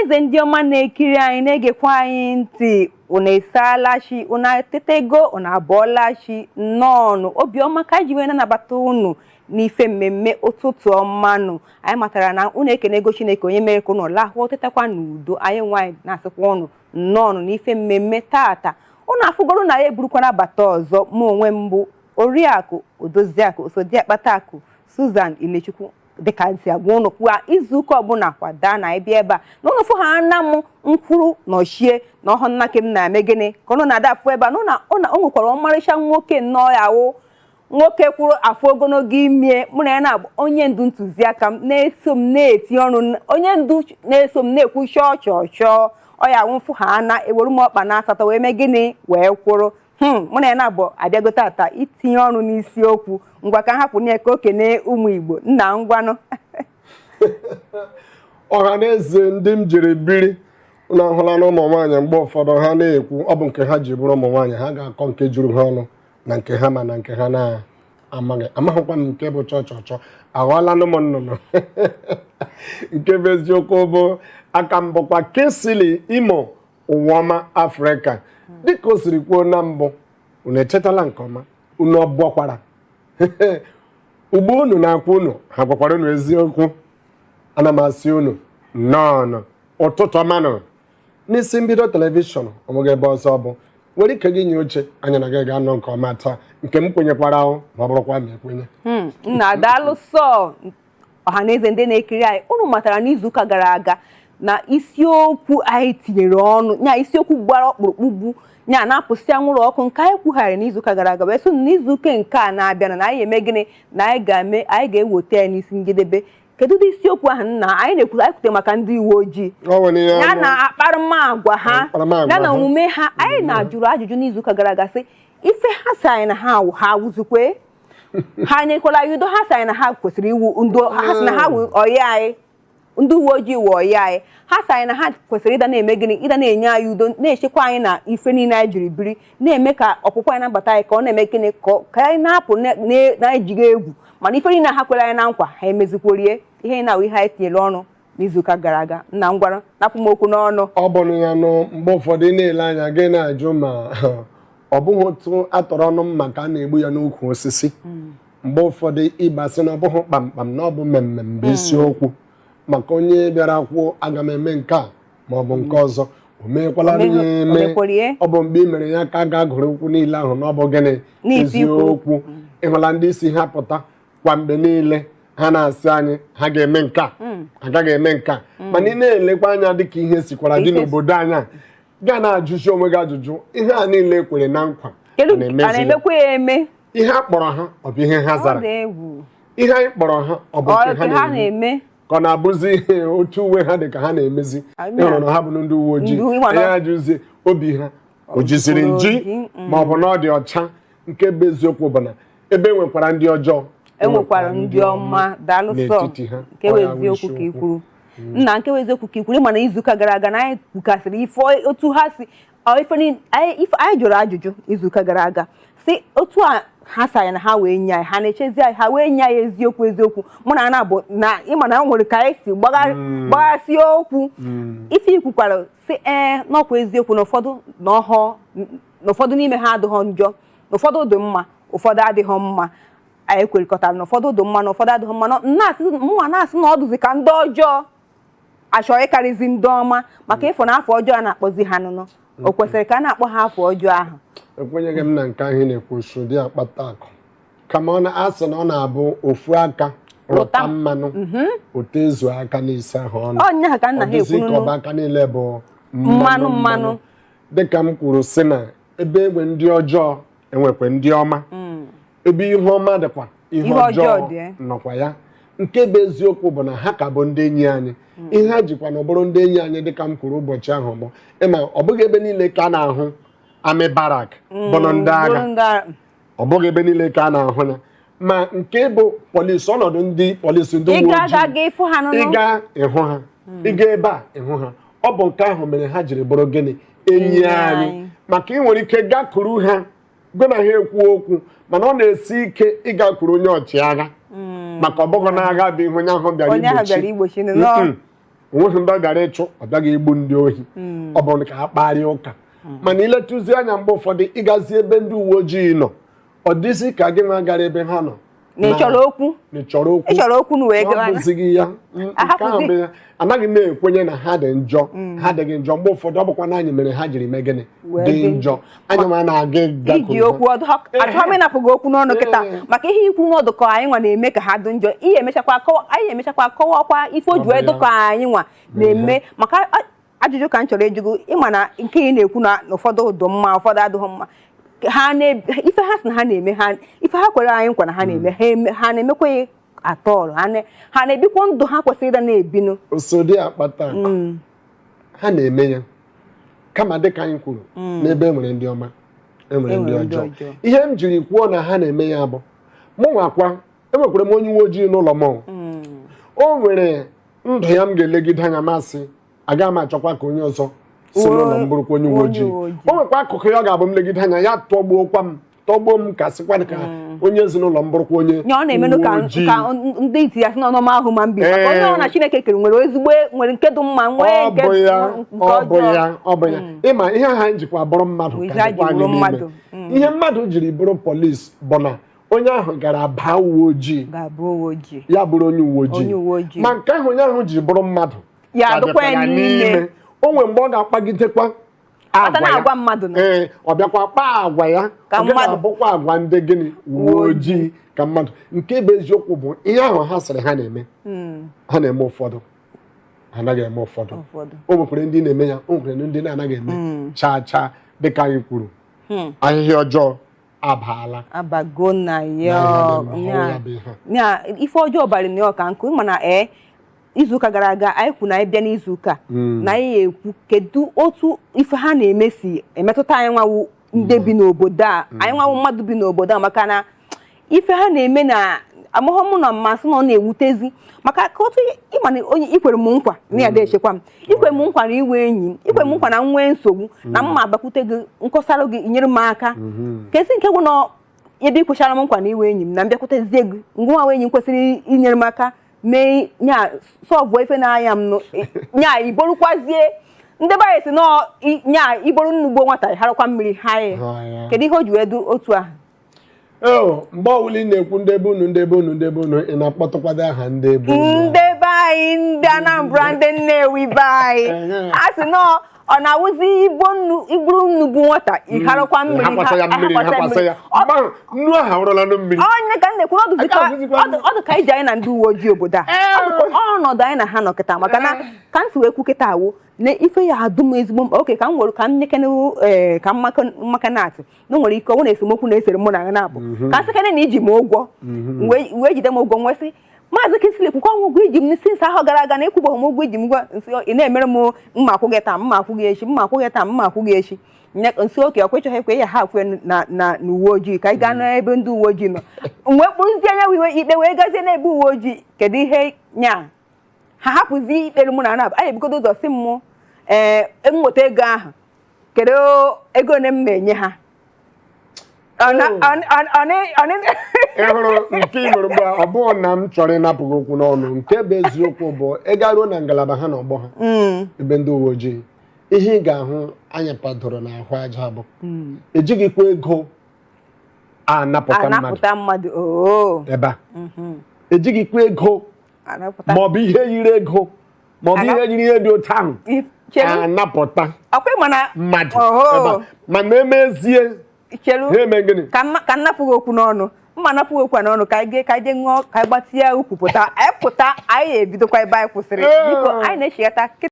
Ọhaneze ndị ọma na-ekiri anyị, na-egekwa anyị ntị, unu esaala chi, unu etetego, unu abọọla chi. Nnọọnụ, obiọma ka anyị ji wee na-anabata unu n'ife mmemme ụtụtụ ọmanụ. Anyị matara na unu ekenego Chineke onye mere ka unu lahụọ, tetakwa n'udo. Anyị nwaanyị na-asịkwa unu nnọọnụ n'ife mmemme tata. Unu afụgoro na ya eburukwana abata ọzọ. Mụ onwe m bụ Oriakụ Odoziakụ Osodiakpatakụ Susan Ilechukwu, dịka m si agwa ụnụ kwa izuụka ọbụla, kwada na ịbịa ebe a na ụnụ fụ ha ana m nkwuru nọchie na ọhụ nna ke m na-eme gịnị ka ụnụ na-ada afụ ebe a na o nwekwara ọmarịcha nwoke nnọọ ya wụ nwoke kwụrụ afọ ogologo imie. Mụ na ya na-abụ onye ndu ntụziaka m na-eso m na-eti ọnụ, onye ndu na-eso m na-ekwu chọọ chọọ chọọ. Ọ ya wụ mfụ ha ana ewere m ọkpa na asatọ wee mee gịnị, wee kwụrụ. Mụ na ya na-abụ abịago tata itinye ọnụ n'isiokwu. Ngwa, ka m hapụ ya ka o kene ụmụ Igbo. Nna, ngwanụ. Ọha na eze ndị m jiri biri, unu ahụla na ụmụ nwaanyị mgbe ụfọdụ ha na-ekwu ọ bụ nke ha ji bụrụ ụmụ nwaanyị, ha ga-akọ nke juru ha ọnụ na nke ha ma na nke ha na-amaghị. Amaghịkwa m nke bụ chọọ chọọ chọọ, aghọọla m nnụnụ. Nke bụ eziokwu bụ aka m bụkwa Kingsley Imo Ụwa Afrịka. Dịka o siri kwuo na mbụ, unu echetala nke ọma, unu ọbọkwara ugbo unu na-akwa unu, ha gwakwara unu eziokwu. Ana m asị unu nnọọ, ụtụtụ ọmanụ n'isi mbido telivishọn. Ọmụghị ebe ọzọ bụ nwere ike gị nye oche anyị na gị ga-anọ nke ọma taa, nke m kwenyekwara ahụ ma ọ bụrụkwa ma ekwenye. Nna, daalụ sọ. Ọhaneze ndị na-ekiri anyị, unu matara n'izuụka gara aga na isiokwu anyị tinyere ọnụ nya isiokwu gbara ọkpụrụkpụ bụ nya na-apụsị anwụrụ ọkụ, nke anyị kwugharị n'izuụka gara aga, wee sị n'izuụka nke a na-abịa na anyị eme gịnị, na anyị ga-eme, anyị ga-eweta ya n'isi njedebe. Kedu ụdị isiokwu ahụ, nna? Anyị na-ekwu, anyị kwutere maka ndị uwe ojii ya na akparamagwa ha ya na omume ha. Anyị na-ajụrụ ajụjụ n'izuụka gara aga sị ife ha sị anyị na ha ha wụzikwe ha nyekwara anyị udo ha sị anyị na ha kwesịrị iwu ndo. Ha sị na ha wụ ọyị anyị, ndị uwe ojii wụ ọyị anyị. Ha sị anyị na ha kwesịrị ịda na-eme gịnị, ịda na-enye anyị udo, na-echekwa anyị na ife niile anyị jiri biri, na-eme ka ọpụpụ anyị nabata anyị, ka ọ na-eme gịnị, ka anyị na-apụ na-ejighị egwu. Mana ife niile ha kwere anyị na nkwa, ha emezikworie ihe na ihe anyị tinyere ọnụ n'izuụka gara aga. Nna m, gwara napụ m okwu n'ọnụ. Ọ bụrụ ya nụ, mgbe ụfọdụ ị na-ele anya gị na-ajụ ma ọ bụghị otu atọrọ ọnụ mma ka a na-egbu ya n'ukwu osisi. Mgbe ụfọdụ ịgba sị na ọ bụghị kpamkpam na ọ bụ mmemme bụ isiokwu, maka onye bịara kwuo aga m eme nke a ma ọ bụ nke ọzọ, o meekwala ya eme. Ọ bụ mgbe ị mere ya ka a ga-agụrụ okwu niile ahụ na ọ bụ gịnị, eziokwu. Ịhụla ndị isi ha pụta kwa mgbe niile, ha na-asị anyị ha ga-eme nke a, agaghị eme nke a. Mana ị na-elekwa anya dịka ihe sikwara dị n'obodo anyị a, gaa na-ajụzi onwe gị ajụjụ, ihe a niile ekwere na nkwa na-emekwa ya eme? Ihe a kpọrọ ha, ọ bụ ihe ha zara? Ihe anyị kpọrọ ha, ọ bụ nke ha na-eme, ka ọ na-abụzi ihe otu uwe ha dị ka ha na-emezi? Ịhụrụ na ha bụ ndị uwe ojii, anyị ajụzie obi ha o jiziri nji ma ọ bụ na ọ dị ọcha. Nke bụ eziokwu bụ na ebe e nwekwara ndị ọjọọ, enwekwara ndị ọma. Daalụ sọ. Nke bụ eziokwu ka i kwuru, nna, nke bụ eziokwu ka i kwuru. Mana izuụka gara aga na anyị kwukasịrị ife otu ha si ife anyị jụrụ ajụjụ izuụka gara aga si otu a ha sị anyị na ha wee nye anyị, ha na-echezi anyị, ha wee nye anyị eziokwu eziokwu. Mụ na ana bụ na ịma na nwere ka anyị si gbaghasị okwu. Ife ikwukwara si ee, n'ọkwa eziokwu na ụfọdụ na ọhọ na ụfọdụ n'ime ha adịghọ njọ, na ụfọdụ dị mma, ụfọdụ adịghọ mma. Anyị kwerịkọtara na ụfọdụ dị mma na ụfọdụ adịghọ mma. Mụnwa na-asị na ọ dụzi ka ndị ọjọọ achọ ịkarịzi ndị ọma, maka ịfụ na afọ ọjọọ a na-akpọzi ha nụnụ, o kwesịrị ka a na-akpọ ha afọ ọjọọ ahụ? Ekwenyeghị m na nke ahụ na-ekwu dị akpata akụ, kama ọ na-asị na ọ na-abụ ofu aka rụta mmanụ, otu ezu aka n'isi ahụ ọnụ. Ọ dịzi ka ọba aka niile bụ mmanụ mmanụ. Dịka m kwuru sị na ebe enwe ndị ọjọọ, enwekwa ndị ọma. Ebe ihe ọma dịkwa, ihe ọjọọ nọkwa ya. Nke bụ eziokwu bụ na ha ka bụ ndị enyi anyị. Ihe ha jikwa na ọ bụrụ ndị enyi anyị, dịka m kwuru ụbọchị ahụ, bụ ịma ọ bụghị ebe niile ka a na-ahụ army barrack bụ na ndị agha, ọ bụghị ebe niile ka a na-ahụ ya. Ma nke bụ polisi, ọnọdụ ndị polisi, ndị uwe ojii, ịga ịhụ ha, ịga ebe a ịhụ ha. Ọ bụ nke ahụ mere ha jiri bụrụ gịnị, enyi anyị. Maka ị nwere ike gakwuru ha, gwe na ha ekwu okwu, mana ọ na-esi ike ịgakwuru onye ọchịagha, maka ọ bụghị n'agha bụ ihe onye ahụ bịara igbochi. Onweghị ndị ọ gara ịchụ, ọ bịaghị igbu ndị ohi. Ọ bụrụ ka a kparịa ụka, mana iletụzi anya, mgbe ụfọdụ ịgazi ebe ndị uwe ojii nọ, ọ dịzị ka gị nwa gara ebe ha nọ Na ị chọrọ okwu. Na ị chọrọ okwu. Ị chọrọ okwu na wee Ọ gawa. bụzighị ya. Nke ahụ bụ ya. Anaghị m ekwenye na ha dị njọ. Ha adịghị njọ. Mgbe ụfọdụ ọ bụkwa na anyị mere ha jiri mee gịnị? Wee dị dị njọ. Anyị nwa na-aga iji ịgakwuru okwu ọdụ achọghị m ịnapụ gị okwu n'ọnụ kịta, maka ihe ikwu n'ọdụ ka anyị nwa na-eme ka ha dị njọ. Ihe emechakwa akọwa, anyị emechakwa akọwakwa ife o ji wee Ọ bụ ya. dụka anyị nwa na-eme. Maka ajụjụ ka m chọrọ ịjụgụ, ịma na nke ị na-ekwu na ụfọdụ dị mma, ụfọdụ adịghị mma. Ha na ife ha sị na ha na-eme, ha ife ha kwere anyị nkwa na ha na-eme, ha ha na-emekwa ya atọọlụ? Ha na-ebikwa ndụ ha kwesịrị ịda na-ebinụ? Osodi akpata akụ, ha na-eme ya, kama dịka anyị kwuru, n'ebe e nwere ndị ọma, e nwere ndị E nwere ndị ọjọọ. ọjọọ. Ihe m jiri kwuo na ha na-eme ya bụ mụ nwakwa enwekwara m onye uwe ojii n'ụlọ m. O nwere ndụ ya m ga-elegide anya, masị agaghị m achọkwa ka onye ọzọ si n'ụlọ m bụrụkwa onye uwe Onye ojii. uwe ojii. O nwekwa akụkụ ya ọ ga-abụ m legide anya ya tọgbuokwa m, tọgbuo m, ka sịkwa ka onye ezinụlọ m bụrụkwa onye Nye ọ na-emenụ ka uwe ojii. Ka ndị iti ya sị na ọnọma ahụ ma mbi, maka onye ọ na Chineke kere nwere ezigbo, nwere nke dị mma, nwee Ọ nke bụ ya. nke Ọ bụ ọjọọ. ya, ọ bụ ya. Ịma ihe ahụ anyị jikwa bụrụ mmadụ Bụ ka ihe a ji dịkwa anyị bụrụ n'ime. mmadụ. Ihe mmadụ jiri bụrụ polisi bụ na onye ahụ gara baa uwe ojii, Ga-abụ uwe ojii. Ya bụrụ onye uwe ojii. Onye uwe ojii. Ma nke ahụ onye ahụ ji bụrụ mmadụ Ya ka dịkwa dịkwa ya ya n'ime. n'ime. O nwere mgbe ọ ga-akpagidekwa Kpata agwa ya. na-agwa mmadụ na Ee, ọ bịakwa kpaa agwa ya Ka ọ gaghị mmadụ. abụkwa agwa ndị gịnị, uwe ojii, ka mmadụ. Nke bụ eziokwu bụ ihe ahụ ha sịrị ha na-eme, ha na-eme ụfọdụ, ha anaghị eme ụfọdụ. Ụfọdụ. O nwekwara ndị na-eme ya, o nwekwara ndị na-anaghị eme chaa chaa. Dịka anyị kwuru, ahịhịa ọjọọ abaala Abago na ya. na ihe dị mma, ọ ya bụ ihe. Ya ife ọjọọ bara na ya ọka nkụ. Ịma na ee, izuụka gara aga anyị kwu na anyị bịa n'izuụka na anyị ekwu kedu otu ife ha na-eme si emetụta anyị nwawu ndị bi n'obodo a, anyị nwawu mmadụ bi n'obodo a, maka na ife ha na-eme na amaghọ mụ na mmasị na ọ na-ewutezi, maka ka otu ịma na onye ikwere m nkwa na ya dị echekwa m, ikwere m nkwa na iwe enyi m, ikwere m nkwa na m nwee nsogbu na mma abakwute gị, nkọsarụ gị, nyere m aka. Kesi nke bụ na ebe ị kwechara m nkwa na iwe enyi m na mbịakwutezie gị, ngwa enyi m kwesịrị inyere m aka mee nya solve ife na-anya m nụ, nya iborukwazie ndị be anyị si nọọ nya iboru nnugbo nwata harakwa mmiri ha ya. Ha ya. Kedu ihe o ji wee du otu ahụ? Eo, mgbe ọbụla ị na-ekwu ndị ebe unu, ndị ebe unu, ndị ebe unu, ị na-akpọtụkwado aha ndị ebe unu. Ndị be anyị, ndị Anambra, ndị Nnewi be anyị, a sị nọọ ọ na-awụzi igbo nnu igburu nnu bụ nwata ịharakwa mmiri. Hakwasa ya mmiri. Hakwasa Hakwasa ya. Mgbe ahụ nnu ahụ awụrụla na mmiri. Onye ka m na-ekwu na Aka ahụzikwa ọdụ ka anyị ji anyị na ndị uwe ojii obodo a. Ọ dịka ọnọdụ anyị na ha nọ kịta, maka na ka m si wee kwu kịta awụ na ife ya adụ m ezigbo mkpa. Oke ka m were ka m nyekene, ee, ka mmaka na-atụ na o nwere ike ọ na esemokwu na-esere mụ na ya na-abụ, ka m sịkene na iji m ụgwọ, wee jide m ụgwọ, nwee sị, "Maazị Kingsley, kwụkwa m ụgwọ iji m since ahụ gara aga na ịkwụbeghị m ụgwọ iji m." Gwa nsị, "Ị na-emere m, mma akwụ gị taa, mma akwụ gị echi, mma akwụ gị taa, mma akwụ gị echi." Nsị, "Oke ọkwa ịchọghị ekwe ya ha akwe na n'uwe ojii, ka anyị gaa n'ebe ndị uwe ojii nọ." Wee kpụrụzie anya iwe ikpe wee gazie n'ebe uwe ojii. Kedu ihe nya ha hapụzi ikpere mụ na na anyị ebugodo ụzọ si m ee nweta ego ahụ? Kedu ego ole m na-enye ha? Ọ na- ọ- ọ- ọ na- ọ na- Ị hụrụ nke ị nụrụ mgbe ọ bụghị na m chọrọ ịnapụ gị okwu n'ọnụ. Nke bụ eziokwu bụ ị garuo na ngalaba ha na ọgbọ ha, ebe ndị uwe ojii, ihe ị ga-ahụ anyị kpadoro n'ahụ aja bụ ejighịkwa ego anapụta mmadụ. Anapụta mmadụ oo. Ebe a ejighịkwa ego Anapụta maọbụ ihe yiri ego maọbụ ihe yiri ihe dị otu ahụ Cheru. anapụta Ọkwa ịma na mmadụ Oho. ebe a. Mana emezie Cheru. ha eme gịnị? Ka m napụ gị okwu n'ọnụ, mma napụ gị okwu a n'ọnụ, ka anyị jee, ka anyị jee ṅụọ, ka anyị gbatịa ukwu pụta. Anyị pụta, anyị ebidokwa ebe anyị kwụsịrị. Biko, anyị na-echighata.